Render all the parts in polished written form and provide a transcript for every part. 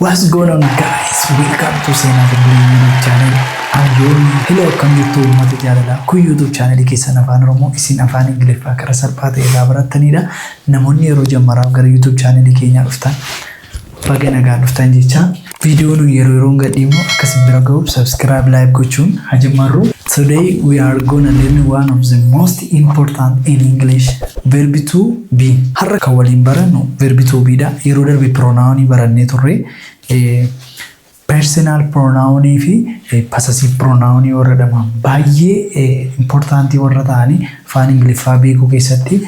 What's going on, guys? Welcome to Seenaa Bilbilee YouTube channel. I'm Yomi. Hello, akkam jirtu uummata jaalalaa? Kun YouTube channel keessan Afaan Oromoo isin Afaan Ingiliffaa karaa salphaa ta'e irraa barattanidha. Namoonni yeroo jammaraaf gara YouTube channel keenyaa dhuftan, baga nagaan dhuftan jecha, viidiyoo nu yeroo yeroon gadhiifnu akka isin bira gahuuf subscribe, like gochuun haa jammarru. Today we are gonna learn one of the most important in English, verb to be. Har'a kan waliin barannu verb to be dha. Yeroo darbe pronoun barannee turre, personal pronoun fi possessive pronoun warra jedhaman baay'ee importantii warra ta'anii Afaan Ingiliffaa beekuu keessatti.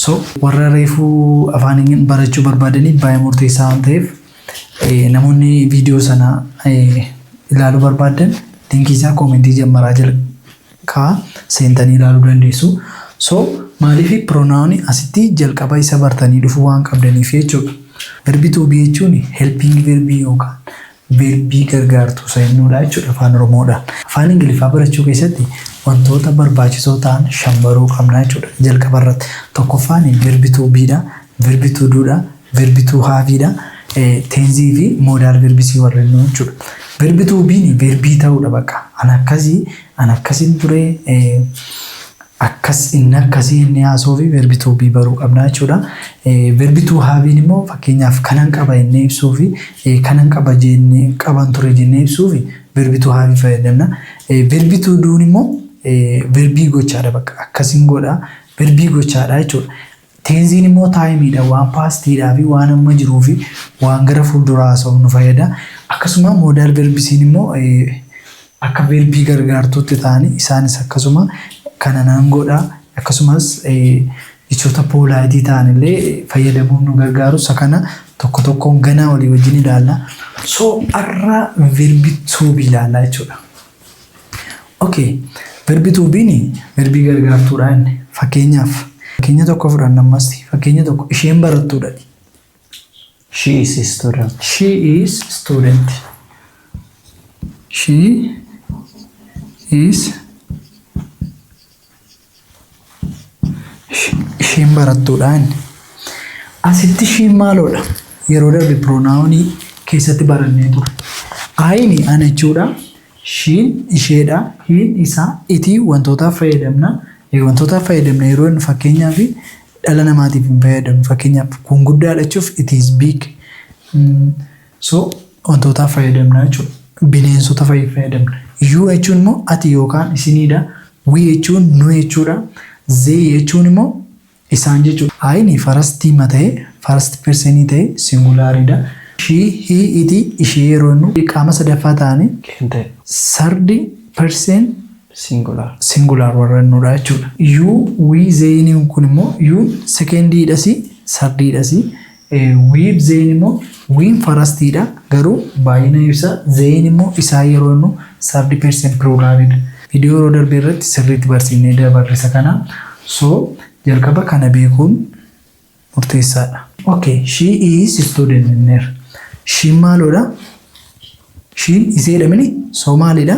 So warra reefuu afaan barachuu barbaadanii baay'ee murteessaa waan ta'eef, namoonni viidiyoo sana ilaaluu barbaadan linkii isaa commentii jammaraa jala kaa seentanii ilaaluu dandeessu. So maaliif pronoun asitti jalqaba isa bartanii dhufuu waan qabdaniif jechuudha. Verb to be jechuun helping verbii yookaan verbii gargaartuu isa jennuudha jechuudha Afaan Oromoodhaan. Afaan Ingiliffaa barachuu keessatti wantoota barbaachisoo ta'an shan baruu qabna jechuudha jalqaba irratti. Tokkoffaan verb to be dha, verb to do dha, verb to have dha, tensii fi modal verbsii warra jennu jechuudha. Verb to be verbii ta'uudha bakka. An akkasii, an akkasin ture, akkas inni akkasii inni haasoo fi verb to be baruu qabna jechuudha. Verb to have immoo fakkeenyaaf kanan qaba jennee ibsuu fi kanan qaba jennee, qaban ture jennee ibsuu fi verb to have fayyadamna. Verb to do immoo verbii gochaadha, bakka akkasin godha, verbii gochaadha jechuudha. Tensiin immoo timeiidha, waan pastiidhaa fi waan amma jiruu fi waan gara fuulduraa haasa'uuf nu fayyada. Akkasuma modal verbsiin immoo akka verbii gargaartuutti ta'anii isaanis akkasuma kana nan godha, akkasumas jechoota politeii ta'an illee fayyadamuuf nu gargaaru. Isa kana tokko tokkoon ganaa walii wajjin ilaalla. So har'a verb to be ilaallaa jechuudha. Okay, verb to be'n verbii gargaartuudha inni. Fakkeenyaaf, fakkeenya tokko fudhanna ammas, fakkeenya tokko, isheen barattuudha. She is a student. She is student. She is, isheen barattuudha inni. Asitti isheen maaloodha? Yeroo darbe pronounii keessatti barannee ture. I'n ana jechuudha. She'n isheedha. He'n isaa, itii wantootaaf fayyadamna. Wantootaaf fayyadamna yeroo inni fakkeenyaaf dhala namaatiif hin fayyadamnu. Fakkeenyaaf kun guddaadha jechuuf "it is big". So wantootaaf fayyadamna jechuudha. Bineensota fayyadamna. You jechuun immoo ati yookaan isiniidha. We jechuun nu jechuudha. They jechuun immoo isaan jechuudha. I'n firstii ta'ee, first personii ta'ee singulariidha. She, he, it, ishee yeroo inni qaama sadaffaa ta'anii Qeenxee. third person Singular. singular warra jennuudha jechuudha. You, we, they kun immoo you secondiidhas, thirdiidhas. We, they immoo we'n firstiidha garuu baay'ina ibsa, they immoo isaa yeroo jennu third person pluralidha. Viidiyoo yeroo darbe irratti sirriitti barsiifnee dabarrisa kana. So jalqaba kana beekuun murteessaadha. Okay, she is student jenneerra. She maaloodha? She'n iseedha mini? So maalidha?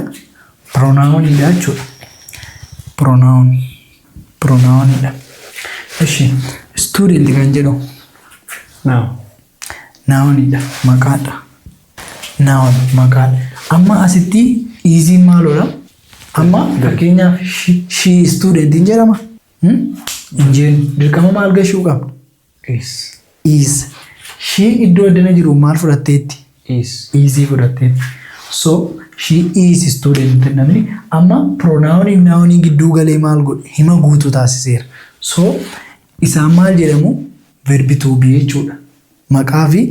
Pronounidha jechuudha. Pronoun. Pronounidha. Ishi student kan jedhu Noun. Nounidha. Maqaadha. Noun maqaadha. Amma asitti isiin maaloodha? Amma fakkeenyaaf she student hin jedhama. Hin jennu. Dirqama maal gashuu qabna? Is. Is. She iddoo addana jiru maal fudhatteetti? Is. Isii fudhatteetti. So she is student namni amma pronounii fi nounii gidduu galee maal godhe? Hima guutuu taasiseera. So isaan maal jedhamu? Verb to be jechuudha. Maqaa fi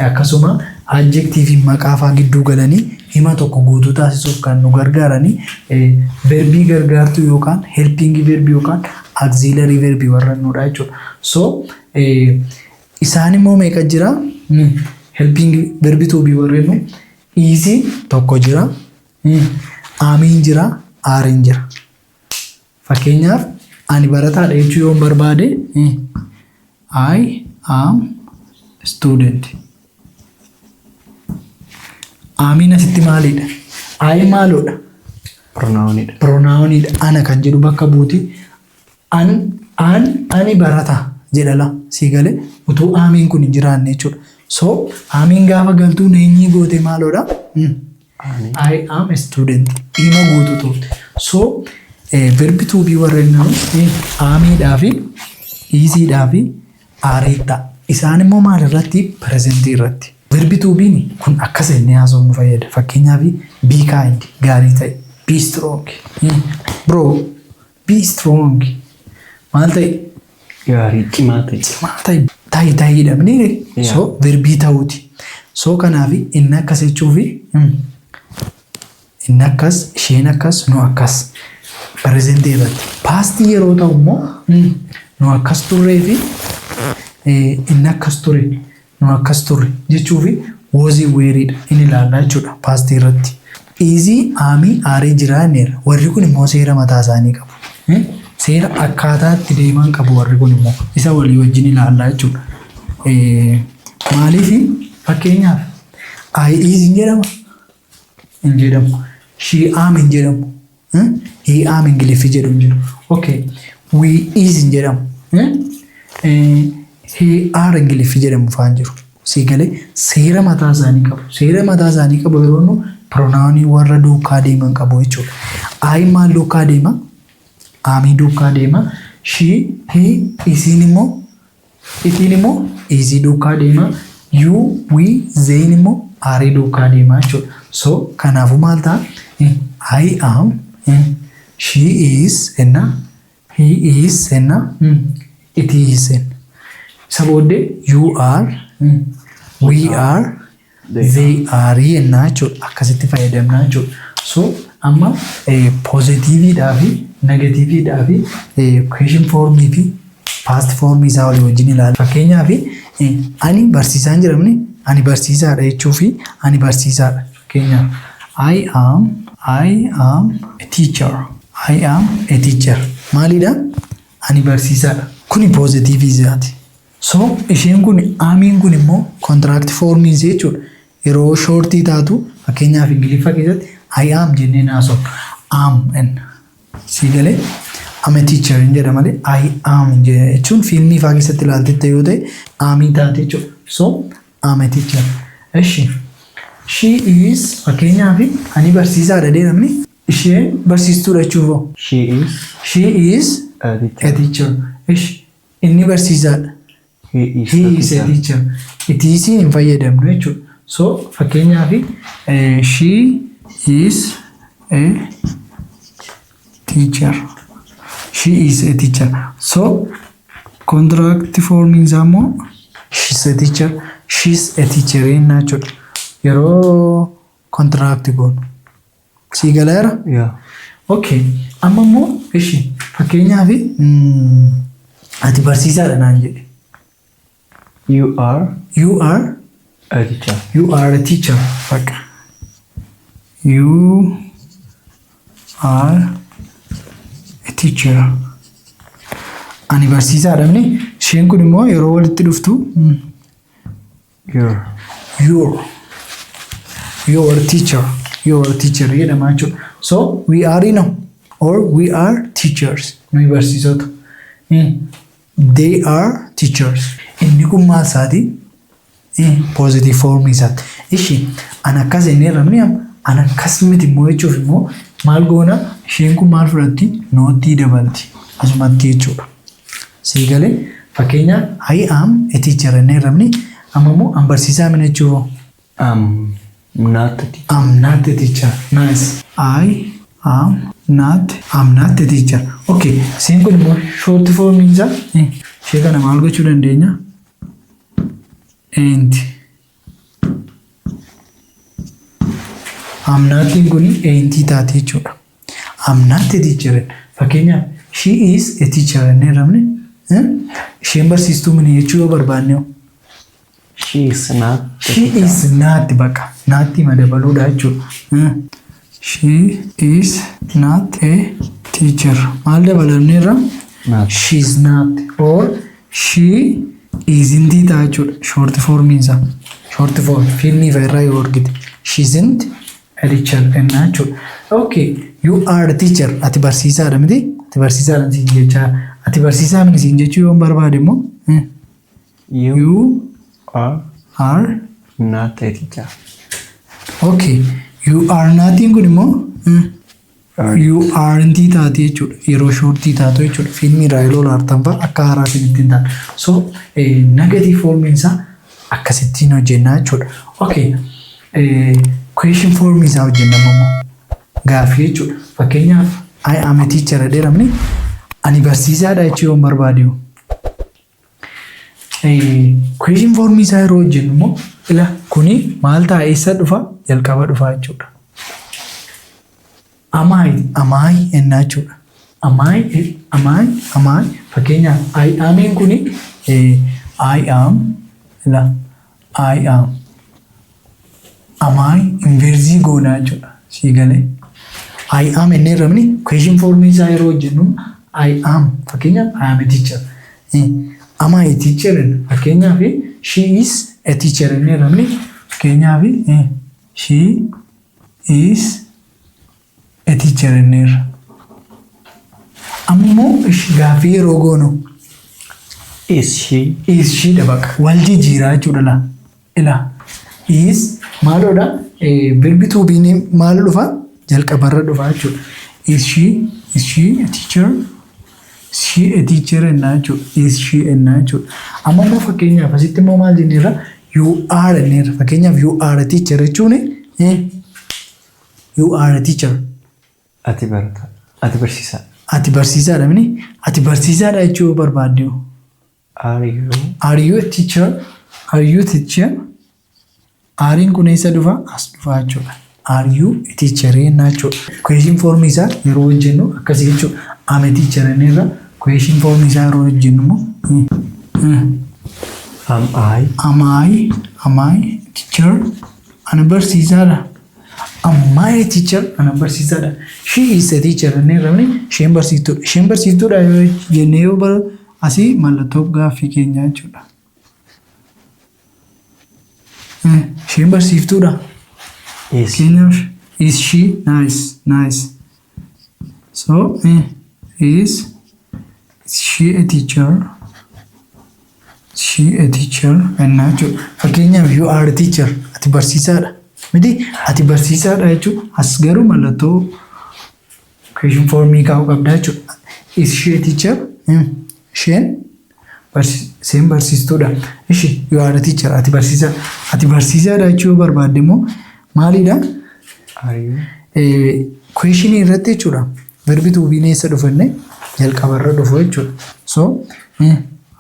akkasuma adjective maqaa fa'aa gidduu galanii hima tokko guutuu taasisuuf kan nu gargaaranii verbii gargaartuu yookaan helping verbii yookaan auxiliary verbii warra nudha jechuudha. So isaan immoo meeqa jira? Helping verb to be warreen nu is tokko jira. Amiin jira, areiin jira. Fakkeenyaaf ani barataadha jechuu yoon barbaade, I am student. Amiin asitti maalidha? I maaloodha? Pronounidha. Pronounidha. Ana kan jedhu bakka buuti. An ani barataa jedha la sii galee utuu amiin kun hin jiraanne jechuudha. So amiin gaafa galtuu neenyii goote maaloodha? Ani. I am a student. Hima guutuu turte. So verb to be warra inni amiidhaa fi isiidhaa fi areetta. Isaan immoo maal irratti? Presentii irratti. Verb to be'n kun akkas inni haasa'uuf nu fayyada. Fakkeenyaaf, be kind, gaarii ta'e, be strong. Bro, be strong. Maal ta'e? Gaarii, cimaa ta'e. Maal ta'e? Ta'i ta'ii dhabnee. So verbii ta'uuti. So kanaaf inni akkas jechuufi inni akkas, isheen akkas, nu akkas. Presentii irratti. Pastii yeroo ta'u immoo nu akkas turree fi inni akkas ture, nu akkas turre jechuufi wasii wereiidha inni ilaallaa jechuudha pastii irratti. Isii, amii, areii jiraanneera. Warri kun immoo seera mataa isaanii qabu. Seera akkaataa itti deeman qabu warri kun immoo isa walii wajjin ilaallaa jechuudha. Maaliif? Fakkeenyaaf, I is hin jedhama? Hin jedhamu. She am hin jedhamu. He am Ingiliffi jedhu hin jiru. Okay. We is hin jedhamu. He are Ingiliffi jedhamu faan jiru. Sii galee? Seera mataa isaanii qabu. Seera mataa isaanii qabu yeroo nu pronounii warra duukaa deeman qabu jechuudha. I maal duukaa deema? Amii duukaa deema. She, he, isiin immoo, itiin immoo isii duukaa deema. You, we, theyin immoo areii duukaa deema jechuudha. So kanaafuu maal ta'a? I am, she is enna, he is enna, it is enna. Isa booddee you are, we are, they are jennaa jechuudha. Akkasitti fayyadamnaa jechuudha. So amma positiveiidhaa fi negativeiidhaa fi question formii fi past formii isaa walii wajjin ilaala. Fakkeenyaaf, ani barsiisaan jedhamni, ani barsiisaadha jechuu fi ani barsiisaadha. Fakkeenyaaf, I am a teacher. I am a teacher. Maalidha? Ani barsiisaadha. Kuni positiveii isaati. So isheen kun amiin kun immoo contract formii jechuudha. Yeroo shortii taatu, fakkeenyaaf, Ingiliffa keessatti I am jennee naasofna. Am enna. Sii galee? I'm a teacher hin jedha malee I am hin jedha jechuun fiilmii faa keessatti ilaaltette yoo ta'e amii taate jechuudha. So I'm a teacher. Eshi. She is, fakkeenyaaf, ani barsiisaadha jedhee namni, isheen barsiistuudha jechuuf hoo? She is She is a teacher. a teacher. Ishi. Inni barsiisaadha. He is He a is a teacher. teacher. It is hin fayyadamnu jechuudha. So fakkeenyaaf, she is a teacher. She is a teacher. So contract formiin isaa immoo she's a teacher. She's a teacher jennaa jechuudha. Yeroo contract goonu. Sii galeera? Yeah. Okay. Amma immoo ishi, fakkeenyaaf, ati barsiisaadha naan jedhe. You are You are a teacher. You are a teacher. Bakka. You are a teacher. Ani barsiisaadha mini, isheen kun immoo yeroo walitti dhuftu You're. You're a teacher. You're a teacher jedhama jechuudha. So we are or we are teachers. Nuyi barsiisota. They are teachers. Inni kun maal isaati? Positive form isaati. Ishi, an akkas inni irra an akkas miti immoo jechuuf immoo maal goona? Isheen kun maal fudhatti? Notii dabalti. Asumatti jechuudha. Sii galee? Fakkeenyaaf, I am a teacher inni irra amma immoo an barsiisaa miti jechuuf. I'm not a teacher. I'm not a teacher. Nice. I am not, I'm not a teacher. Okay. Isheen kun immoo short form isaa ishee kana maal gochuu dandeenya? Ain't. I'm notiin kun ain't taate jechuudha. I'm not a teacher. Fakkeenyaaf, she is a teacher inni irramne, isheen barsiistuu mini jechuu yoo barbaanne hoo? She is not a She teacher. is not, bakka not madabaluudha jechuudha. She is not a teacher. Maal dabalamneerra? Not. She is not or she isn't ta'a jechuudha. Short form isaa. Short form fiilmii fa'a irraa yoo argite. She isn't a teacher ennaa jechuudha. Okay. You are a teacher. Ati barsiisaadha miti? Ati barsiisaadha siin jechaa. Ati barsiisaa miti siin jechuu yoo barbaade immoo You you are Are not a teacher. Okay. You are notiin kun immoo you aren't taati jechuudha. Yeroo shortii taatu jechuudha. Fiilmii irraa yeroo ilaaltan fa'a akka haaraa isinitti hin taane. So negative formiin isaa akkasittiin hojjennaa jechuudha. Okay. Question formii isaa hojjenna immoo gaaffii jechuudha. Fakkeenyaaf, "I am a teacher" jedhamni, ani barsiisaadha jechuu yoon barbaade. Question formii isaa yeroo hojjennu immoo, ila, kuni maal ta'a? Eessa dhufa? Jalqaba dhufa jechuudha. Am I, am I ennaa jechuudha. Am I, am I, am I. Fakkeenyaaf, I amiin kuni I am, ila, I am, am I inverse goonaa jechuudha. Sii galee? I am ennee ramni question formii isaa yeroo hojjennu, I am, fakkeenyaaf, I am a teacher. Am I a teacher? Fakkeenyaaf, she is a teacher ennee ramni, fakkeenyaaf, she is a teacher enneerra. Ammoo gaaffii yeroo goonu Is she? Is she dha baqa. Wal jijjiiraa jechuudha laa. Ilaa. Is maaloodha? Verb to be'n maal dhufa? Jalqabarra dhufa jechuudha. Is she a teacher? Is she a teacher ennaa jechuudha. Is she ennaa jechuudha. Amma immoo fakkeenyaaf asitti immoo maal jenneerra? You are jenneerra. Fakkeenyaaf, you are a teacher jechuun, you are a teacher. Ati barataa. Ati barsiisaa. Ati barsiisaadha mini? Ati barsiisaadha jechuu barbaadde. Are you? Are you a teacher? Are you a teacher? Areiin kun eessa dhufa? As dhufa jechuudha. Are you a teacher jennaa jechuudha. Question form isaa yeroo hojjennu akkasii jechuudha. Am a teacher irra question form isaa yeroo hojjennu immoo Am I? Am I, am I a teacher? Ani barsiisaadha. Am I a teacher? Ani barsiisaadha. She is a teacher inni irra isheen barsiiftuudha. Isheen barsiiftuudha yoo jennee yoo bara asii mallattoo gaaffii keenyaa jechuudha. Isheen barsiiftuudha. Is. Fakkeenyaaf, is she? Nice, nice. So is she a teacher? She a teacher ennaa jechuudha. Fakkeenyaaf, you are a teacher, ati barsiisaadha. Miti, ati barsiisaadha jechuudha. As garuu mallattoo question formii kaa'uu qabda jechuudha. Is she a teacher? Isheen isheen barsiistuudha. Ishi, you are a teacher, ati barsiisaa, ati barsiisaadha jechuu yoo barbaadde immoo maalidha? Are you? Questionii irratti jechuudha. Verb to be'n eessa dhufanne? Jalqabarra dhufu jechuudha. So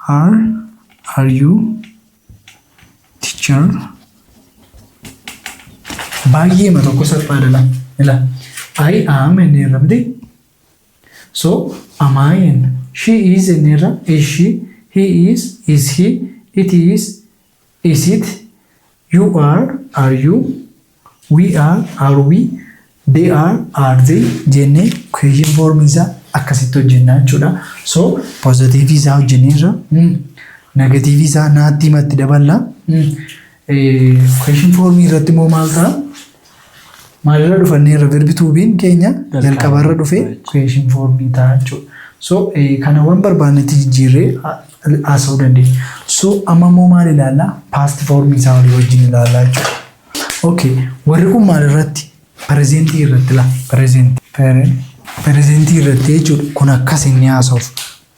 are you teacher? Baay'eema tokko salphaadha la. Ila, I am inni irra miti. So am I in, she is inni irra, is she, he is he, it is it, you are you, we are we, they are they jennee question form isaa akkasitti hojjennaa jechuudha. So positive isaa hojjenneerra, negative isaa notii matti daballa. Question form irratti immoo maal ta'a? Maalirra dhufanneerra? Verb to be'n keenya jalqabarra dhufee question formii ta'a jechuudha. So kana waan barbaannetti jijjiirree haasa'uu dandeenya. So amma immoo maal ilaallaa? Past formii isaa walii wajjin ilaallaa jechuudha. Okay, warri kun maal irratti? Presentii irratti laa. Presentii. Presentii irratti jechuudha. Kun akkas inni haasa'uuf.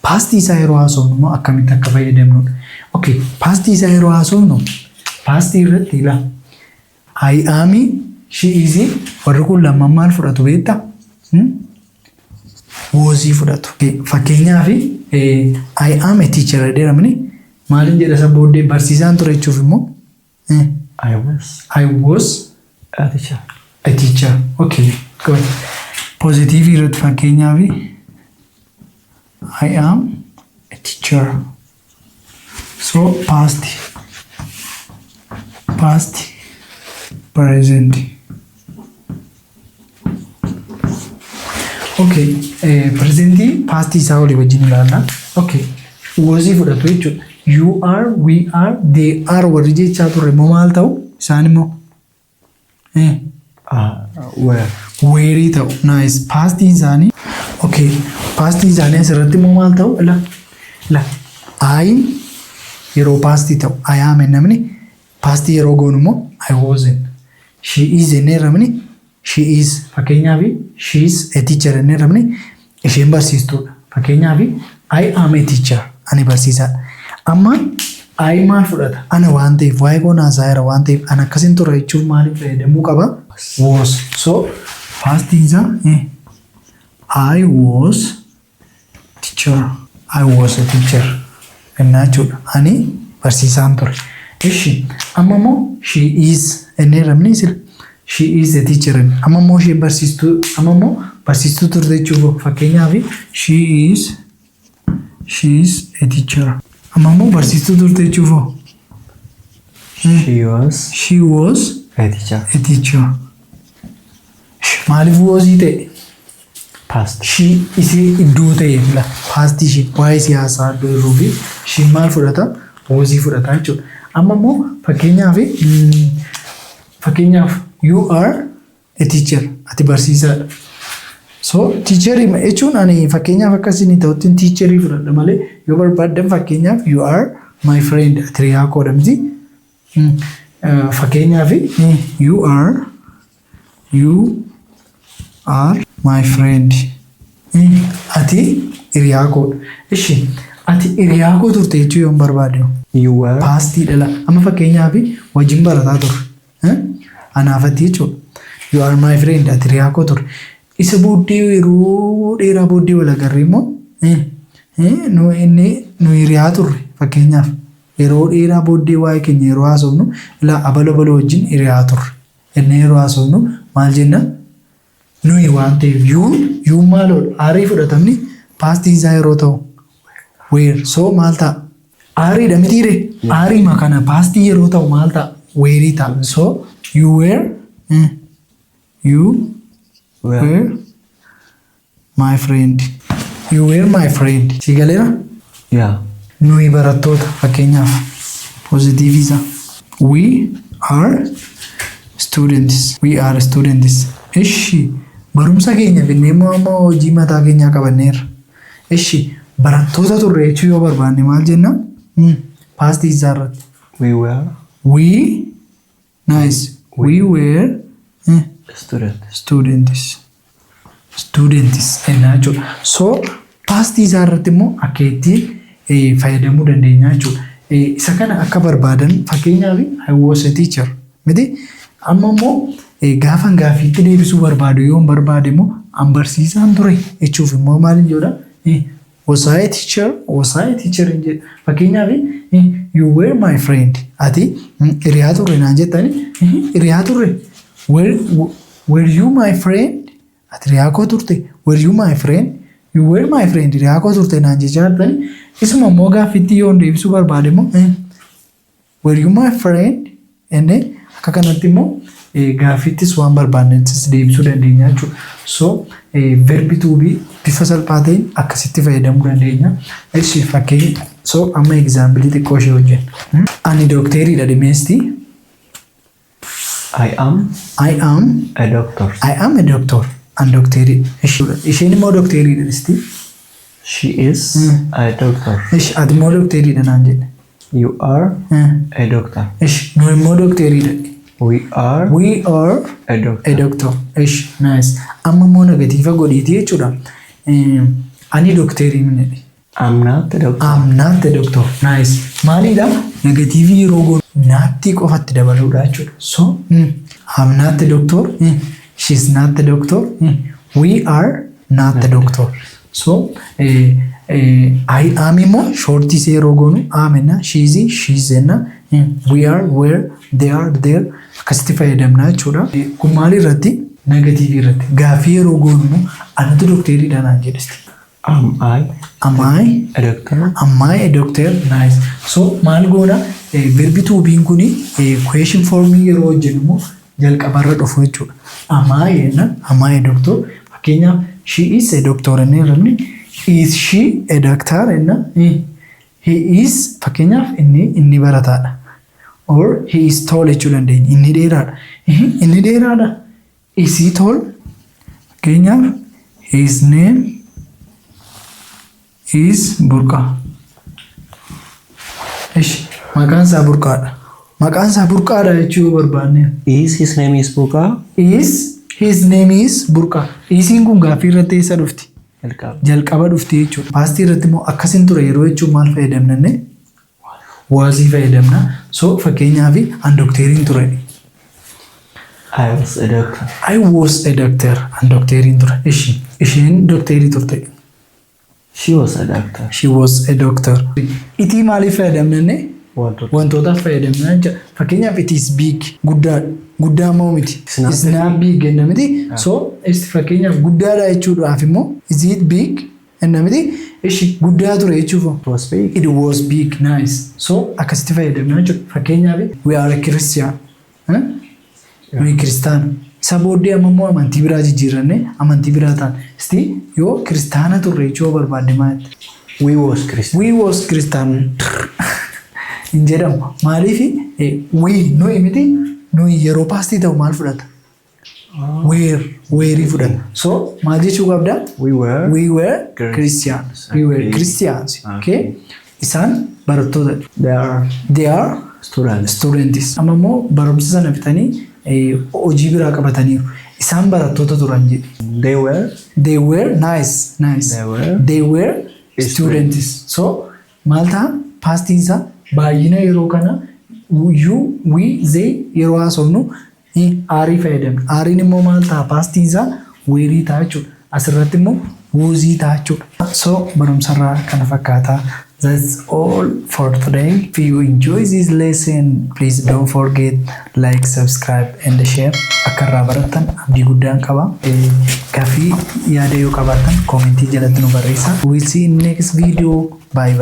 Pastii isaa yeroo haasofnu immoo akkamitti akka fayyadamnudha. Okay, pastii isaa yeroo haasofnu, pastii irratti ilaa. I am, she is, warri kun lamman maal fudhatu beektaa? Wasii fudhatu. Fakkeenyaaf, "I am a teacher" jedhamni maaliin jedha isa booddee? Barsiisaan ture jechuuf immoo I was I was a teacher. A teacher. Okay, good. Positive irratti fakkeenyaaf, I am a teacher. So past, present. Okay, presentii pastii isaa walii wajjin ilaalla. Okay, wasii fudhatu jechuudha. You are, we are, they are warri jechaa turre immoo maal ta'u? Isaan immoo Were. Wereii ta'u. Nice. Pastiin isaanii. Okay, pastiin isaanii asirratti immoo maal ta'u? La, la. I'n yeroo pastii ta'u, I am namni Pastii yeroo goonu immoo I wasn't. She is jennee ramni, she is, fakkeenyaaf she is a teacher jennee ramni, isheen barsiistuudha. Fakkeenyaaf I am a teacher, ani barsiisaadha. Amma I maal fudhata? Ana waan ta'eef, waa'ee koo naasaa waan ta'eef, ana akkasin tura jechuuf maaliif fayyadamuu qaba? Was. So pastiin isaa I was teacher. I was a teacher. Kennaa jechuudha. Ani barsiisaan ture. Ishi amma immoo she is inni ramni sila she is a teacher. Amma immoo isheen barsiistuu, amma immoo barsiistuu turte jechuuf, fakkeenyaaf she is a teacher. Amma immoo barsiistuu turte jechuuf She was she was a teacher. A teacher. Maaliif wasii ta'e? Past. She isii iddoo ta'e la pastii ishee waa'ee siyaasaa iddoo jiruu fi she maal fudhata? Wasii fudhata jechuudha. Amma immoo fakkeenyaaf you are a teacher, ati barsiisaadha. So teacherii jechuun ani fakkeenyaaf akkasiin ta'utti teacherii fudhadha malee, yoo barbaaddan fakkeenyaaf you are my friend, ati hiriyaa koodha miti. Fakkeenyaaf you are my friend. Ati hiriyaa koodha. Ishi ati hiriyaa koo turte jechuu yoon barbaade You were pastii dhala. Amma fakkeenyaaf wajjin barataa turre. Anaafatti jechuudha. You are my friend, ati hiriyaa koo turre. Isa booddee yeroo dheeraa booddee wal agarree immoo nu inni nu hiriyaa turre, fakkeenyaaf yeroo dheeraa booddee waa'ee keenya yeroo haasofnu, ilaa abalo abaloo wajjin hiriyaa turre. Inni yeroo haasofnu maal jenna? Nuyi waan ta'eef you maaloodha? Areii fudhatamni pastiin isaa yeroo ta'u were. So maal ta'a? Areiidha mitiire? Areiima kana pastii yeroo ta'u maal ta'a? Wereii ta'a. So you were were my friend. You were my friend. Si galeera? Yeah. Nuyi barattoota, fakkeenyaaf positiveii isaa. We are students. We are students. Ishi barumsa keenya finnee immoo amma hojii mataa keenyaa qabanneerra. Ishi barattoota turre jechuu yoo barbaanne maal jenna? Pastii isaa irratti. We were We, nice. We were students. Students. Students jennaa jechuudha. So pastii isaa irratti immoo akka itti fayyadamuu dandeenya jechuudha. Isa kana akka barbaadan, fakkeenyaaf I was a teacher miti? Amma immoo gaafan gaaffiitti deebisuu barbaadu yoon barbaade immoo an barsiisaan ture jechuuf immoo maal jedha? Was I a teacher? Was I a teacher hin jedhu. Fakkeenyaaf you were my friend. Ati hiriyaa turre naan jettani, hiriyaa turre. Were you my friend? Ati hiriyaa koo turte. Were you my friend? You were my friend. Hiriyaa koo turte naan jechaa jirtani. Isuma immoo gaaffiitti yoon deebisuu barbaade immoo were you my friend? Inni akka kanatti immoo gaaffiittis waan barbaannettis deebisuu dandeenya jechuudha. So verb to be bifa salphaa ta'een akkasitti fayyadamuu dandeenya. Ishi fakkeenya, so amma exampleii xiqqoo ishee hojjenna. Ani dookteriidha dhimeesti. I am I am a doctor. I am a doctor. An dookteriidha. Isheen immoo dookteriidha dhisti. She is a doctor. Ishi ati immoo dookteriidha naan jedhe. You are a doctor. Ishi nu immoo dookteriidha. We are We are a doctor. A doctor. Ishi, nice. Amma immoo negative godhiitii jechuudha. Ani dookterii miti. I'm not a doctor. I'm not a doctor. Nice. Maalidha? Negativeii yeroo goonu notii qofatti dabaluudha jechuudha. So, I'm not a doctor. She's not a doctor. We are not a doctor. So, I am immoo shortii yeroo goonu am enna, she's, she's enna, we are, were, they are, they're, akkasitti fayyadamna jechuudha. Kun maal irratti? Negativeii irratti. Gaaffii yeroo goonu immoo anatu dookteriidha naan jedhesti. Am I Am I a doctor? Am I a doctor? Nice. So maal goona? Verb to be'n kuni question formii yeroo hojjennu immoo jalqabarra dhufu jechuudha. Am I jenna. Am I a doctor? Fakkeenyaaf she is a doctor inni irratti is she a doctor jenna. He is, fakkeenyaaf inni barataadha. Or he is tall jechuu dandeenya. Inni dheeraadha. Inni dheeraadha. Is he tall? Fakkeenyaaf his name is Burqaa. Ishi maqaan isaa Burqaadha. Maqaan isaa Burqaadha jechuu yoo barbaanne. Is his name is Burqa? Is his name is Burqaa. Isiin kun gaaffii irratti eessa dhufti? Jalqaba. Jalqaba dhufti jechuudha. Pastii irratti immoo akkasin ture yeroo jechuun maal fayyadamna inni? Wasii fayyadamna. So fakkeenyaaf an dokteeriin ture. I was a doctor. I was a doctor. An dokteeriin ture. Ishi. Isheen dokteerii turte. She was a doctor. She was a doctor. Itii maaliif fayyadamna inni? Wantoota. Wantootaaf fayyadamna jechuudha. Fakkeenyaaf, it is big. Guddaadha. Guddaa moo miti? It's not. It's not big jenna miti. So fakkeenyaaf guddaadha jechuudhaaf immoo is it big jenna miti. Ishi, guddaa ture jechuuf. It was big. It was big. Nice. So akkasitti fayyadamna jechuudha. Fakkeenyaaf, we are a Christian. Huh? Nuyi kiristaana. Isa booddee amma immoo amantii biraa jijjiiranne, amantii biraa ta'an. Isti yoo kiristaana turre jechuu yoo barbaadde maal jette? We was Christian. We was Christian hin jedhamu. Maaliif? We nuyi miti, nuyi yeroo pastii ta'u maal fudhata? Were, wereii fudhata. So maal jechuu qabda? We were. We were Christians. We were Christians. Okay? Isaan barattoota. They are They are students. Students. Amma immoo barumsa sana fixanii hojii biraa qabataniiru. Isaan barattoota turan jedhe. They were. They were, nice, nice. They were They were students. So maal ta'a? Pastiin isaa baay'ina yeroo kana you, we, they yeroo haasofnu areii fayyadamna. Areiin immoo maal ta'a? Pastiin isaa wereii ta'a jechuudha. Asirratti immoo wasii ta'a jechuudha. So barumsarraa kana fakkaata. That's all for today. If you enjoy this lesson, please don't forget like, subscribe and share. Akka irraa barattan abdii guddaan qaba. Gaaffii yaada yoo qabaattan commentii jalatti nu barreessaa. We'll see in next video. Bye bye.